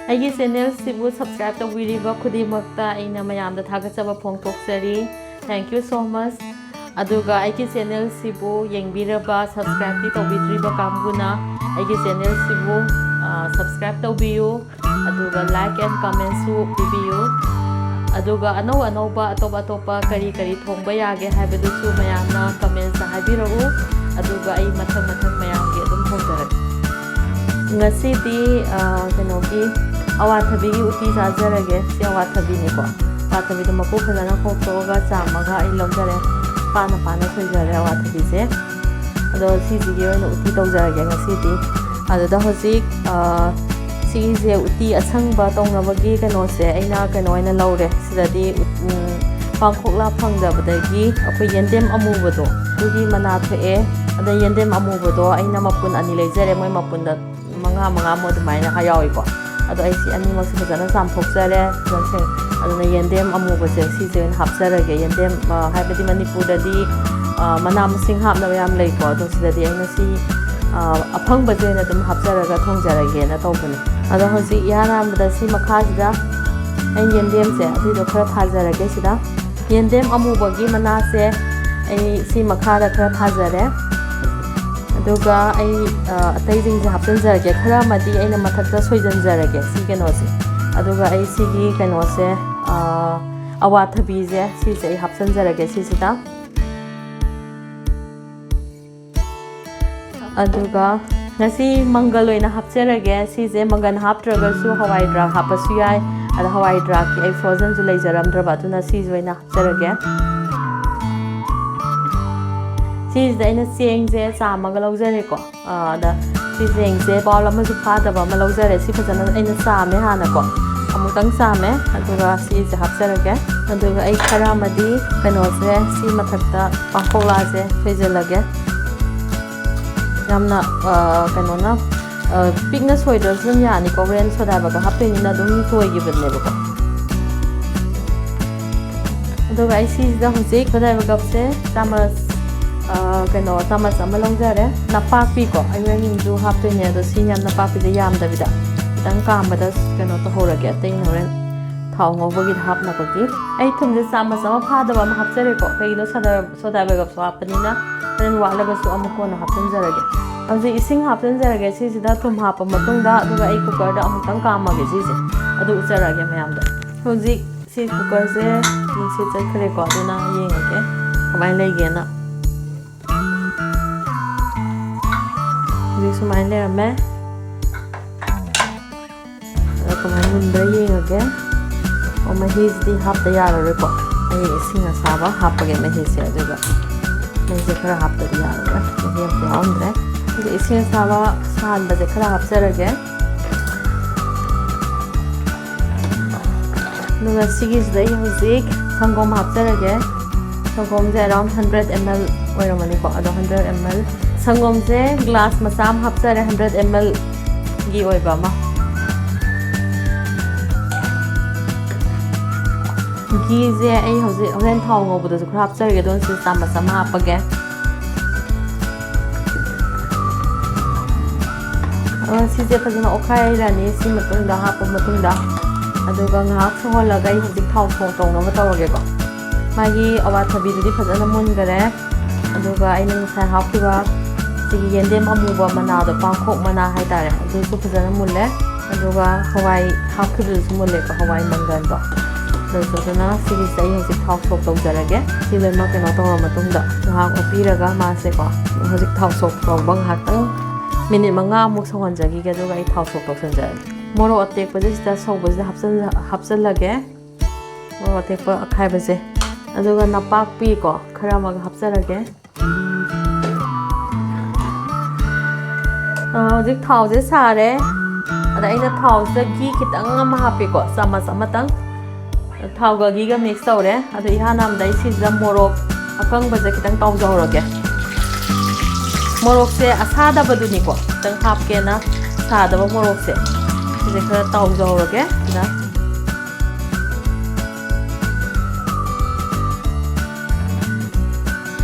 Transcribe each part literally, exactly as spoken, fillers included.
ꯑꯩꯒꯤ ꯆꯦꯅꯦꯜꯁꯤꯕꯨ ꯁꯕꯁꯀ꯭ꯔꯥꯏꯕ ꯇꯧꯕꯤꯔꯤꯕ ꯈꯨꯗꯤꯡꯃꯛꯇ ꯑꯩꯅ ꯃꯌꯥꯝꯗ ꯊꯥꯒꯠꯆꯕ ꯐꯣꯡꯗꯣꯛꯆꯔꯤ꯫ Thank you so much. ꯑꯗꯨꯒ ꯑꯩꯒꯤ ꯆꯦꯅꯦꯜꯁꯤꯕꯨ ꯌꯦꯡꯕꯤꯔꯕ, ꯁꯕꯁꯀ꯭ꯔꯥꯏꯕꯇꯤ ꯇꯧꯕꯤꯗ꯭ꯔꯤꯕ ꯀꯥꯡꯕꯨꯅ ꯑꯩꯒꯤ ꯆꯦꯅꯦꯜꯁꯤꯕꯨ ꯁꯕꯁꯀ꯭ꯔꯥꯏꯕ ꯇꯧꯕꯤꯌꯨ꯫ ꯑꯗꯨꯒ like and commentꯁꯨ ꯄꯤꯕꯤꯌꯨ꯫ ꯑꯗꯨꯒ ꯑꯅꯧ ꯑꯅꯧꯕ ꯑꯇꯣꯞ ꯑꯇꯣꯞꯄ ꯀꯔꯤ ꯀꯔꯤ ꯊꯣꯡꯕ ꯌꯥꯒꯦ ꯍꯥꯏꯕꯗꯨꯁꯨ ꯃꯌꯥꯝꯅ ꯀꯃꯦꯟꯁꯇ ꯍꯥꯏꯕꯤꯔꯛꯎ꯫ ꯑꯗꯨꯒ ꯑꯩ ꯃꯊꯪ ꯃꯊꯪ ꯃꯌꯥꯝꯒꯤ ꯑꯗꯨꯝ ꯊꯣꯡꯖꯔꯛꯀꯦ꯫ ꯉꯁꯤꯗꯤ ꯑ, ꯀꯩꯅꯣꯒꯤ ꯑꯋꯥꯊꯕꯤꯒꯤ ꯎꯇꯤ ꯆꯥꯖꯔꯒꯦ꯫ ꯁꯤ ꯑꯋꯥꯊꯕꯤꯅꯤꯀꯣ꯫ ꯑꯋꯥꯊꯕꯤꯗꯣ ꯃꯀꯨ ꯐꯖꯅ ꯈꯣꯛꯇꯣꯛꯑꯒ ꯆꯥꯝꯃꯒ ꯑꯩ ꯂꯧꯖꯔꯦ꯫ ꯄꯥꯅ ꯄꯥꯅ ꯁꯣꯏꯖꯔꯦ ꯑꯋꯥꯊꯕꯤꯁꯦ꯫ ꯑꯗꯣ ꯁꯤꯁꯤꯒꯤ ꯑꯣꯏꯅ ꯎꯇꯤ ꯇꯧꯖꯔꯒꯦ ꯉꯁꯤꯗꯤ꯫ ꯑꯗꯨꯗ ꯍꯧꯖꯤꯛ ꯑ, ꯁꯤꯒꯤꯁꯦ ꯎꯇꯤ ꯑꯁꯪꯕ ꯇꯧꯅꯕꯒꯤ ꯀꯩꯅꯣꯁꯦ ꯑꯩꯅ ꯀꯩꯅꯣ ꯑꯣꯏꯅ ꯂꯧꯔꯦ꯫ ꯁꯤꯗꯗꯤ ꯎꯠ-, ꯎꯝ, ꯄꯥꯡꯈꯣꯛꯂꯥ ꯐꯪꯗꯕꯗꯒꯤ ꯑꯩꯈꯣꯏ ꯌꯦꯟꯗꯦꯝ ꯑꯃꯨꯕꯗꯣ, ꯑꯗꯨꯒꯤ ꯃꯅꯥ ꯊꯣꯛꯑꯦ꯫ ꯑꯗ ꯌꯦꯟꯗꯦꯝ ꯑꯃꯨꯕꯗꯣ ꯑꯩꯅ ꯃꯄꯨꯟ ꯑꯅꯤ ꯂꯩꯖꯔꯦ꯫ ꯃꯣꯏ ꯃꯄꯨꯟꯗ ꯃꯉꯥ ꯃꯉꯥꯃꯨꯛ ꯑꯗꯨꯃꯥꯏꯅ ꯌꯥꯎꯏꯀꯣ꯫ ꯑꯗꯣ ꯑꯩ ꯁꯤ ꯑꯅꯤꯃꯛꯁꯦ ꯐꯖꯅ ꯆꯥꯝꯊꯣꯛꯆꯔꯦ꯫ ꯐꯖꯅ ꯁꯦꯡ-, ꯑꯗꯨꯅ ꯌꯦꯟꯗꯦꯝ ꯑꯃꯨꯕꯁꯦ ꯁꯤꯁꯦ ꯑꯣꯏꯅ ꯍꯥꯞꯆꯔꯒꯦ꯫ ꯌꯦꯟꯗꯦꯝ, ꯑ, ꯍꯥꯏꯕꯗꯤ ꯃꯅꯤꯄꯨꯔꯗꯗꯤ, ꯑ, ꯃꯅꯥ ꯃꯁꯤꯡ ꯍꯥꯞꯅꯕ ꯌꯥꯝ ꯂꯩꯀꯣ꯫ ꯑꯗꯣ ꯁꯤꯗꯗꯤ ꯑꯩꯅ ꯁꯤ, ꯑ, ꯑꯐꯪꯕꯁꯦ ꯑꯣꯏꯅ ꯑꯗꯨꯝ ꯍꯥꯞꯆꯔꯒ ꯊꯣꯡꯖꯔꯒꯦꯅ ꯇꯧꯕꯅꯦ꯫ ꯑꯗꯣ ꯍꯧꯖꯤꯛ ꯏꯍꯥꯟ ꯍꯥꯟꯕꯗ ꯁꯤ ꯃꯈꯥꯁꯤꯗ ꯑꯩꯅ ꯌꯦꯟꯗꯦꯝꯁꯦ ꯑꯗꯨꯏꯗꯣ ꯈꯔ ꯊꯥꯖꯔꯒꯦ ꯁꯤꯗ꯫ ꯌꯦꯟꯗꯦꯝ ꯑꯃꯨꯕꯒꯤ ꯃꯅꯥꯁꯦ ꯑꯩ ꯁꯤ ꯃꯈꯥꯗ ꯈꯔ ꯊꯥꯖꯔꯦ꯫ ꯑꯗꯨꯒ ꯑꯩ, ꯑ, ꯑꯇꯩꯁꯤꯡꯁꯦ ꯍꯥꯞꯆꯤꯟꯖꯔꯒꯦ꯫ ꯈꯔ ꯑꯃꯗꯤ ꯑꯩꯅ ꯃꯊꯛꯇ ꯁꯣꯏꯖꯤꯟꯖꯔꯒꯦ ꯁꯤ ꯀꯩꯅꯣꯁꯦ꯫ ꯑꯗꯨꯒ ꯑꯩ ꯁꯤꯒꯤ ꯀꯩꯅꯣꯁꯦ, ꯑ, ꯑꯋꯥꯊꯕꯤꯁꯦ ꯁꯤꯁꯦ ꯑꯩ ꯍꯥꯞꯆꯤꯟꯖꯔꯒꯦ ꯁꯤꯁꯤꯗ꯫ ꯑꯗꯨꯒ ꯉꯁꯤ ꯃꯪꯒꯜ ꯑꯣꯏꯅ ꯍꯥꯞꯆꯔꯒꯦ꯫ ꯁꯤꯁꯦ ꯃꯪꯒꯜ ꯍꯥꯞꯇ꯭ꯔꯒꯁꯨ ꯍꯋꯥꯏ ꯗ꯭ꯔꯥꯛ ꯍꯥꯞꯄꯁꯨ ꯌꯥꯏ꯫ ꯑꯗ ꯍꯋꯥꯏ ꯗ꯭ꯔꯥꯛꯀꯤ ꯑꯩ ꯐ꯭ꯔꯣꯖꯟꯁꯨ ꯂꯩꯖꯔꯝꯗ꯭ꯔꯕ, ꯑꯗꯨꯅ ꯁꯤꯁꯦ ꯑꯣꯏꯅ ꯍꯥꯞꯆꯔꯒꯦ꯫ ꯁꯤꯁꯤꯗ ꯑꯩꯅ ꯆꯦꯡꯁꯦ ꯆꯥꯝꯃꯒ ꯂꯧꯖꯔꯦꯀꯣ꯫ ꯑꯥ, ꯑꯗ ꯁꯤ ꯆꯦꯡꯁꯦ ꯕꯥꯎꯜ ꯑꯃꯁꯨ ꯐꯥꯗꯕ ꯑꯃ ꯂꯧꯖꯔꯦ꯫ ꯁꯤ ꯐꯖꯅ ꯑꯩꯅ ꯆꯥꯝꯃꯦ ꯍꯥꯟꯅꯀꯣ꯫ ꯑꯃꯨꯛꯇꯪ ꯆꯥꯝꯃꯦ, ꯑꯗꯨꯒ ꯁꯤꯁꯦ ꯍꯥꯞꯆꯔꯒꯦ꯫ ꯑꯗꯨꯒ ꯑꯩ ꯈꯔ ꯑꯃꯗꯤ ꯀꯩꯅꯣꯁꯦ, ꯁꯤ ꯃꯊꯛꯇ ꯄꯥꯡꯈꯣꯛꯂꯥꯁꯦ ꯁꯣꯏꯖꯤꯜꯂꯒꯦ꯫ ꯌꯥꯝꯅ, ꯑ, ꯀꯩꯅꯣꯅ, ꯑ, ꯄꯤꯛꯅ ꯁꯣꯏꯗ꯭ꯔꯁꯨ ꯑꯗꯨꯝ ꯌꯥꯅꯤꯀꯣ, ꯍꯣꯔꯦꯟ ꯁꯣꯗꯥ ꯕꯥꯏꯒꯞ ꯍꯥꯞꯇꯣꯏꯅꯤꯅ ꯑꯗꯨꯝ ꯇꯣꯏꯈꯤꯕꯅꯦꯕꯀꯣ꯫ ꯑꯗꯨꯒ ꯑꯩ ꯁꯤꯁꯤꯗ ꯍꯧꯖꯤꯛ ꯁꯣꯗꯥ ꯕꯥꯏꯒꯞꯁꯦ ꯆꯥꯃꯁ, ꯑ, ꯀꯩꯅꯣ, ꯆꯥꯃꯁ ꯑꯃ ꯂꯧꯖꯔꯦ꯫ ꯅꯄꯥꯛꯄꯤꯀꯣ, ꯑꯩ ꯍꯣꯔꯦꯟꯁꯨ ꯍꯥꯞꯇꯣꯏꯅꯦ, ꯑꯗꯣ ꯁꯤ ꯌꯥꯝ ꯅꯄꯥꯛꯄꯤꯁꯦ ꯌꯥꯝꯗꯕꯤꯗ꯫ ꯈꯤꯇꯪ ꯀꯥꯝꯕꯗ ꯀꯩꯅꯣ ꯇꯧꯍꯧꯔꯒꯦ, ꯑꯇꯩ ꯍꯣꯔꯦꯟ ꯊꯥꯎ ꯉꯧꯕꯒꯤꯗ ꯍꯥꯞꯅꯕꯒꯤ꯫ ꯑꯩ ꯊꯨꯝꯁꯦ ꯆꯥꯃꯁ ꯑꯃ ꯐꯥꯗꯕ ꯑꯃ ꯍꯥꯞꯆꯔꯦꯀꯣ, ꯀꯩꯒꯤꯅꯣ ꯁꯣꯗꯥ ꯁꯣꯗꯥ ꯕꯥꯏꯒꯞꯁꯨ ꯍꯥꯞꯄꯅꯤꯅ꯫ ꯍꯣꯔꯦꯟ ꯋꯥꯠꯂꯒꯁꯨ ꯑꯃꯨꯛ ꯀꯣꯟꯅ ꯍꯥꯞꯆꯤꯟꯖꯔꯒꯦ꯫ ꯍꯧꯖꯤꯛ ꯏꯁꯤꯡ ꯍꯥꯞꯆꯤꯟꯖꯔꯒꯦ ꯁꯤꯁꯤꯗ, ꯊꯨꯝ ꯍꯥꯞꯄ ꯃꯇꯨꯡꯗ, ꯑꯗꯨꯒ ꯑꯩ ꯀꯨꯀꯔꯗ ꯑꯃꯨꯛꯇꯪ ꯀꯥꯝꯃꯒꯦ ꯁꯤꯁꯦ, ꯑꯗꯨ ꯎꯠꯆꯔꯛꯑꯒꯦ ꯃꯌꯥꯝꯗ꯫ ꯍꯧꯖꯤꯛ ꯁꯤ ꯀꯨꯀꯔꯁꯦ ꯅꯨꯡꯁꯤꯠ ꯆꯠꯈ꯭ꯔꯦꯀꯣ, ꯑꯗꯨꯅ ꯌꯦꯡꯉꯒꯦ ꯀꯃꯥꯏꯅ ꯂꯩꯒꯦꯅ꯫ ꯍꯧꯖꯤꯛ ꯁꯨꯃꯥꯏꯅ ꯂꯩꯔꯝꯃꯦ꯫ ꯑꯗꯣ ꯀꯃꯥꯏꯅ ꯃꯨꯟꯕ꯭ꯔꯥ ꯌꯦꯡꯉꯒꯦ꯫ ꯑꯣ, ꯃꯍꯤꯁꯤꯗꯤ ꯍꯥꯞꯇ ꯌꯥꯔꯔꯣꯏꯀꯣ꯫ ꯑꯩ ꯏꯁꯤꯡ ꯑꯁꯥꯕ ꯍꯥꯞꯄꯒꯦ ꯃꯍꯤꯁꯦ, ꯑꯗꯨꯒ ꯃꯍꯤꯁꯦ ꯈꯔ ꯍꯥꯞꯇꯗꯤ ꯌꯥꯔꯔꯣꯏ꯫ ꯃꯍꯤ ꯑꯝꯇ ꯌꯥꯎꯔꯝꯗ꯭ꯔꯦ꯫ ꯑꯗꯣ ꯏꯁꯤꯡ ꯑꯁꯥꯕ ꯁꯥꯍꯟꯕꯁꯦ ꯈꯔ ꯍꯥꯞꯆꯔꯒꯦ꯫ ꯑꯗꯨꯒ ꯁꯤꯒꯤꯁꯤꯗ ꯑꯩ ꯍꯧꯖꯤꯛ ꯁꯪꯒꯣꯝ ꯍꯥꯞꯆꯔꯒꯦ꯫ ꯁꯪꯒꯣꯝꯁꯦ around hundred ml ꯑꯣꯏꯔꯝꯃꯅꯤꯀꯣ꯫ ꯑꯗꯣ hundred ml, ꯁꯪꯒꯣꯝꯁꯦ ꯒ꯭ꯂꯥꯁ ꯃꯆꯥ ꯑꯃ ꯍꯥꯞꯆꯔꯦ, hundred ml ꯒꯤ ꯑꯣꯏꯕ ꯑꯃ꯫ ꯘꯤꯁꯦ ꯑꯩ ꯍꯧꯖꯤꯛ ꯍꯣꯔꯦꯟ ꯊꯥꯎ ꯉꯧꯕꯗꯁꯨ ꯈꯔ ꯍꯥꯞꯆꯔꯒꯦ, ꯑꯗꯨꯅ ꯁꯤ ꯆꯥꯃꯁ ꯑꯃ ꯍꯥꯞꯄꯒꯦ꯫ ꯑꯗꯨꯒ ꯁꯤꯁꯦ ꯐꯖꯅ ꯑꯣꯠꯈꯥꯏꯔꯅꯤ ꯁꯤ ꯃꯇꯨꯡꯗ, ꯍꯥꯞꯄ ꯃꯇꯨꯡꯗ꯫ ꯑꯗꯨꯒ ꯉꯥꯏꯍꯥꯛ ꯁꯧꯍꯜꯂꯒ ꯑꯩ ꯍꯧꯖꯤꯛ ꯊꯥꯎ ꯁꯣꯛ ꯇꯧꯅꯕ ꯇꯧꯔꯒꯦꯀꯣ꯫ ꯃꯥꯒꯤ ꯑꯋꯥꯊꯕꯤꯗꯨꯗꯤ ꯐꯖꯅ ꯃꯨꯟꯈꯔꯦ꯫ ꯑꯗꯨꯒ ꯑꯩꯅ ꯉꯁꯥꯏ ꯍꯥꯞꯈꯤꯕ ꯁꯤꯒꯤ ꯌꯦꯟꯗꯦꯝ ꯑꯃꯨꯕ ꯃꯅꯥꯗꯣ, ꯄꯥꯡꯈꯣꯛ ꯃꯅꯥ ꯍꯥꯏꯇꯥꯔꯦ, ꯑꯗꯨꯁꯨ ꯐꯖꯅ ꯃꯨꯜꯂꯦ꯫ ꯑꯗꯨꯒ ꯍꯋꯥꯏ ꯍꯥꯞꯈꯤꯕꯗꯨꯁꯨ ꯃꯨꯜꯂꯦꯀꯣ, ꯍꯋꯥꯏ ꯃꯪꯒꯜꯗꯣ꯫ ꯑꯗꯨꯁꯨ ꯑꯗꯨꯅ ꯁꯤꯒꯤꯁꯦ ꯑꯩ ꯍꯧꯖꯤꯛ ꯊꯥꯎ ꯁꯣꯛ ꯇꯧꯖꯔꯒꯦ꯫ ꯁꯤ ꯂꯣꯏꯅꯃꯛ ꯀꯩꯅꯣ ꯇꯧꯔ ꯃꯇꯨꯡꯗ, ꯉꯥꯏꯍꯥꯛ ꯑꯣꯠꯄꯤꯔꯒ ꯃꯥꯁꯦꯀꯣ, ꯍꯧꯖꯤꯛ ꯊꯥꯎ ꯁꯣꯛ ꯇꯧꯕ ꯉꯥꯏꯍꯥꯛꯇꯪ ꯃꯤꯅꯤꯠ ꯃꯉꯥꯃꯨꯛ ꯁꯧꯍꯟꯖꯈꯤꯒꯦ, ꯑꯗꯨꯒ ꯑꯩ ꯊꯥꯎ ꯁꯣꯛ ꯇꯧꯁꯟꯖꯔꯒꯦ꯫ ꯃꯣꯔꯣꯛ ꯑꯇꯦꯛꯄꯁꯦ ꯁꯤꯗ ꯁꯧꯕꯁꯤꯗ ꯍꯥꯞꯆꯜ-, ꯍꯥꯞꯆꯜꯂꯒꯦ꯫ ꯃꯣꯔꯣꯛ ꯑꯇꯦꯛꯄ ꯑꯈꯥꯏꯕꯁꯦ, ꯑꯗꯨꯒ ꯅꯄꯥꯛꯄꯤꯀꯣ, ꯈꯔ ꯑꯃꯒ ꯍꯥꯞꯆꯔꯒꯦ꯫ ꯑ, ꯍꯧꯖꯤꯛ ꯊꯥꯎꯁꯦ ꯁꯥꯔꯦ꯫ ꯑꯗ ꯑꯩꯅ ꯊꯥꯎꯁꯤꯗ ꯘꯤ ꯈꯤꯇꯪ ꯑꯃ ꯍꯥꯞꯄꯦꯀꯣ, ꯆꯥꯃꯁ ꯑꯃꯇꯪ꯫ ꯊꯥꯎꯒ ꯘꯤꯒ mix ꯇꯧꯔꯦ꯫ ꯑꯗꯣ ꯏꯍꯥꯟ ꯍꯥꯟꯕꯗ ꯑꯩ ꯁꯤꯁꯤꯗ ꯃꯣꯔꯣꯛ ꯑꯀꯪꯕꯁꯦ ꯈꯤꯇꯪ ꯇꯥꯎꯖꯍꯧꯔꯒꯦ꯫ ꯃꯣꯔꯣꯛꯁꯦ ꯑꯁꯥꯗꯕꯗꯨꯅꯤꯀꯣ, ꯈꯤꯇꯪ ꯍꯥꯞꯀꯦꯅ ꯁꯥꯗꯕ ꯃꯣꯔꯣꯛꯁꯦ꯫ ꯁꯤꯁꯦ ꯈꯔ ꯇꯥꯎꯖꯍꯧꯔꯒꯦ ꯁꯤꯗ꯫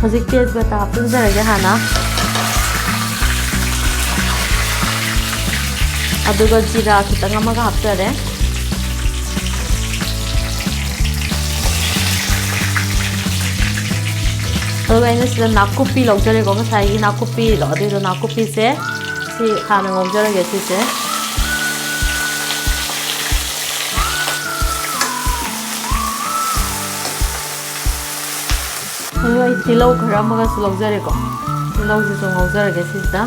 ꯍꯧꯖꯤꯛ ꯇꯦꯖꯄꯇꯥ ꯍꯥꯞꯆꯤꯟꯖꯔꯒꯦ ꯍꯥꯟꯅ꯫ ꯑꯗꯨꯒ ꯖꯤꯔꯥ ꯈꯤꯇꯪ ꯑꯃꯒ ꯍꯥꯞꯆꯔꯦ꯫ ꯑꯗꯨꯒ ꯑꯩꯅ ꯁꯤꯗ ꯅꯥꯀꯨꯞꯄꯤ ꯂꯧꯖꯔꯦꯀꯣ, ꯉꯁꯥꯏꯒꯤ ꯅꯥꯀꯨꯞꯄꯤꯗꯣ, ꯑꯗꯨꯏꯗꯣ, ꯅꯥꯀꯨꯞꯄꯤꯁꯦ ꯁꯤ ꯍꯥꯟꯅ ꯉꯧꯖꯔꯒꯦ ꯁꯤꯁꯦ꯫ ꯑꯗꯨꯒ ꯑꯩ ꯇꯤꯜꯍꯧ ꯈꯔ ꯑꯃꯒꯁꯨ ꯂꯧꯖꯔꯦꯀꯣ, ꯇꯤꯜꯍꯧꯁꯤꯁꯨ ꯉꯧꯖꯔꯒꯦ ꯁꯤꯁꯤꯗ꯫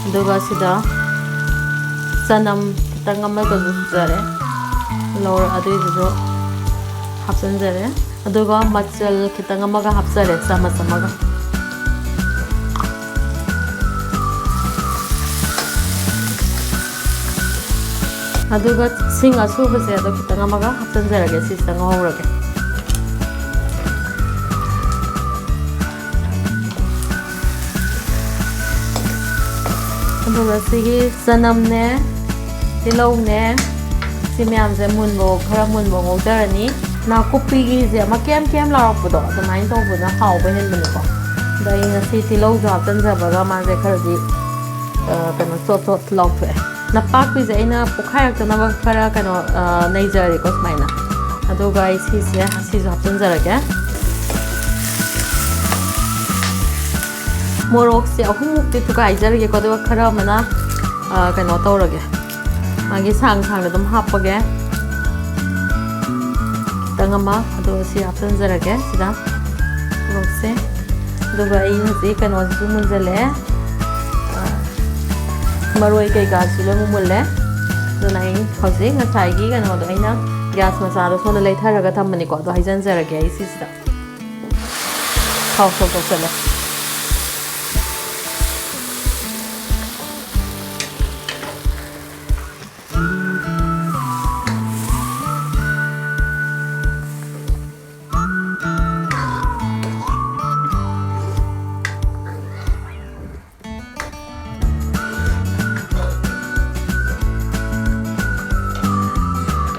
ꯑꯗꯨꯒ ꯁꯤꯗ ꯆꯅꯝ ꯈꯤꯇꯪ ꯑꯃꯒꯁꯨ ꯁꯨꯖꯔꯦ, ꯂꯧꯔ ꯑꯗꯨꯏꯗꯨꯁꯨ ꯍꯥꯞꯆꯤꯟꯖꯔꯦ꯫ ꯑꯗꯨꯒ ꯃꯆꯜ ꯈꯤꯇꯪ ꯑꯃꯒ ꯍꯥꯞꯆꯔꯦ, ꯆꯥꯃꯁ ꯑꯃꯒ꯫ ꯑꯗꯨꯒ ꯁꯤꯡ ꯑꯁꯨꯕꯁꯦ ꯑꯗꯣ ꯈꯤꯇꯪ ꯑꯃꯒ ꯍꯥꯞꯆꯤꯟꯖꯔꯒꯦ, ꯁꯤꯁꯤꯗ ꯉꯧꯍꯧꯔꯒꯦ꯫ ꯑꯗꯨꯒ ꯁꯤꯒꯤ ꯆꯅꯝꯅꯦ, ꯇꯤꯜꯍꯧꯅꯦ, ꯁꯤ ꯃꯌꯥꯝꯁꯦ ꯃꯨꯟꯕ, ꯈꯔ ꯃꯨꯟꯕ ꯉꯧꯖꯔꯅꯤ꯫ ꯅꯥꯀꯨꯞꯄꯤꯒꯤꯁꯦ ꯑꯃ ꯀꯦꯝ ꯀꯦꯝ ꯂꯥꯎꯔꯛꯄꯗꯣ ꯑꯗꯨꯃꯥꯏꯅ ꯇꯧꯕꯅ ꯍꯥꯎꯕ ꯍꯦꯟꯕꯅꯤꯀꯣ꯫ ꯑꯗꯣ ꯑꯩ ꯉꯁꯤ ꯇꯤꯜꯍꯧꯁꯨ ꯍꯥꯞꯆꯤꯟꯖꯕꯒ ꯃꯥꯁꯦ ꯈꯔꯗꯤ, ꯑ, ꯀꯩꯅꯣ, ꯆꯣꯠ ꯆꯣꯠ ꯂꯥꯎꯊꯣꯛꯑꯦ꯫ ꯅꯄꯥꯛꯄꯤꯁꯦ ꯑꯩꯅ ꯄꯣꯛꯈꯥꯏꯔꯛꯇꯅꯕ ꯈꯔ ꯀꯩꯅꯣ, ꯑ, ꯅꯩꯖꯔꯦꯀꯣ ꯁꯨꯃꯥꯏꯅ꯫ ꯑꯗꯨꯒ ꯑꯩ ꯁꯤꯁꯦ, ꯁꯤꯁꯨ ꯍꯥꯞꯆꯤꯟꯖꯔꯒꯦ꯫ ꯃꯣꯔꯣꯛꯁꯦ ꯑꯍꯨꯝꯃꯨꯛꯇꯤ ꯊꯨꯒꯥꯏꯖꯔꯒꯦꯀꯣ, ꯑꯗꯨꯒ ꯈꯔ ꯑꯃꯅ, ꯑ, ꯀꯩꯅꯣ ꯇꯧꯔꯒꯦ, ꯃꯥꯒꯤ ꯁꯥꯡ ꯁꯥꯡꯅ ꯑꯗꯨꯝ ꯍꯥꯞꯄꯒꯦ꯫ ꯈꯤꯇꯪ ꯑꯃ, ꯑꯗꯨꯒ ꯁꯤ ꯍꯥꯞꯆꯤꯟꯖꯔꯒꯦ ꯁꯤꯗ꯫ ꯃꯣꯔꯣꯛꯁꯦ꯫ ꯑꯗꯨꯒ ꯑꯩ ꯍꯧꯖꯤꯛ ꯀꯩꯅꯣꯁꯤꯁꯨ ꯃꯨꯟꯖꯜꯂꯛꯑꯦ꯫ ꯑ, ꯃꯔꯣꯏ ꯀꯩꯀꯥꯁꯤ ꯂꯣꯏꯅ ꯃꯨꯜꯂꯦ꯫ ꯑꯗꯨꯅ ꯑꯩ ꯍꯧꯖꯤꯛ ꯉꯁꯥꯏꯒꯤ ꯀꯩꯅꯣꯗꯣ ꯑꯩꯅ ꯒ꯭ꯌꯥꯁ ꯃꯆꯥꯗꯣ ꯁꯣꯝꯗ ꯂꯩꯊꯔꯒ ꯊꯝꯕꯅꯤꯀꯣ, ꯑꯗꯣ ꯍꯩꯖꯤꯟꯖꯔꯒꯦ ꯑꯩ ꯁꯤꯁꯤꯗ꯫ ꯊꯥꯎ ꯁꯣꯛ ꯇꯧꯁꯜꯂꯦ꯫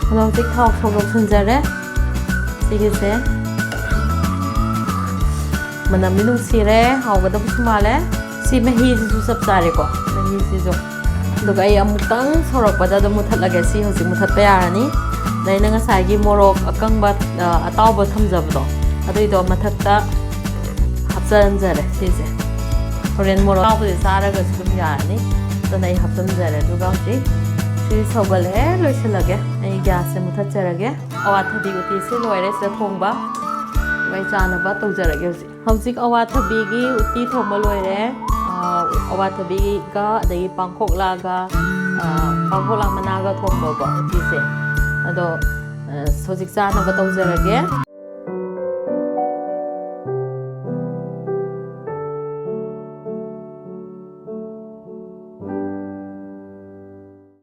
ꯑꯗꯣ ꯍꯧꯖꯤꯛ ꯊꯥꯎ ꯁꯣꯛ ꯂꯧꯁꯤꯟꯖꯔꯦ꯫ ꯁꯤꯒꯤꯁꯦ ꯃꯅꯝꯗꯤ ꯅꯨꯡꯁꯤꯔꯦ, ꯍꯥꯎꯒꯗꯕꯁꯨ ꯃꯥꯜꯂꯦ꯫ ꯁꯤ ꯃꯍꯤꯁꯤꯁꯨ ꯆꯞ ꯆꯥꯔꯦꯀꯣ, ꯃꯍꯤ ꯁꯤꯁꯤꯁꯨ꯫ ꯑꯗꯨꯒ ꯑꯩ ꯑꯃꯨꯛꯇꯪ ꯁꯧꯔꯛꯄꯗ ꯑꯗꯨꯝ ꯃꯨꯊꯠꯂꯒꯦ꯫ ꯁꯤ ꯍꯧꯖꯤꯛ ꯃꯨꯊꯠꯄ ꯌꯥꯔꯅꯤ꯫ ꯑꯗ ꯑꯩꯅ ꯉꯁꯥꯏꯒꯤ ꯃꯣꯔꯣꯛ ꯑꯀꯪꯕ, ꯑ, ꯑꯇꯥꯎꯕ ꯊꯝꯖꯕꯗꯣ, ꯑꯗꯨꯏꯗꯣ ꯃꯊꯛꯇ ꯍꯥꯞꯆꯤꯟꯖꯔꯦ꯫ ꯁꯤꯁꯦ ꯍꯣꯔꯦꯟ ꯃꯣꯔꯣꯛ ꯑꯇꯥꯎꯕꯁꯦ ꯆꯥꯔꯒꯁꯨ ꯑꯗꯨꯝ ꯌꯥꯔꯅꯤ꯫ ꯑꯗꯨꯅ ꯑꯩ ꯍꯥꯞꯆꯤꯟꯖꯔꯦ꯫ ꯑꯗꯨꯒ ꯍꯧꯖꯤꯛ ꯁꯤ ꯁꯧꯒꯠꯂꯛꯑꯦ, ꯂꯣꯏꯁꯤꯜꯂꯒꯦ꯫ ꯑꯩ ꯒ꯭ꯌꯥꯁꯁꯦ ꯃꯨꯊꯠꯆꯔꯒꯦ꯫ ꯑꯋꯥꯊꯕꯤ ꯎꯇꯤꯁꯦ ꯂꯣꯏꯔꯦ ꯁꯤꯗ ꯊꯣꯡꯕ꯫ ꯑꯗꯨꯒ ꯑꯩ ꯆꯥꯅꯕ ꯇꯧꯖꯔꯒꯦ ꯍꯧꯖꯤꯛ꯫ ꯍꯧꯖꯤꯛ ꯑꯋꯥꯊꯕꯤꯒꯤ ꯎꯇꯤ ꯊꯣꯡꯕ ꯂꯣꯏꯔꯦ꯫ ꯑꯥ, ꯑꯋꯥꯊꯕꯤꯒ ꯑꯗꯒꯤ ꯄꯥꯡꯈꯣꯛꯂꯥꯒ, ꯑꯥ, ꯄꯥꯡꯈꯣꯛꯂꯥ ꯃꯅꯥꯒ ꯊꯣꯡꯕꯀꯣ ꯎꯇꯤꯁꯦ꯫ ꯑꯗꯣ, ꯑꯥ, ꯍꯧꯖꯤꯛ ꯆꯥꯅꯕ ꯇꯧꯖꯔꯒꯦ꯫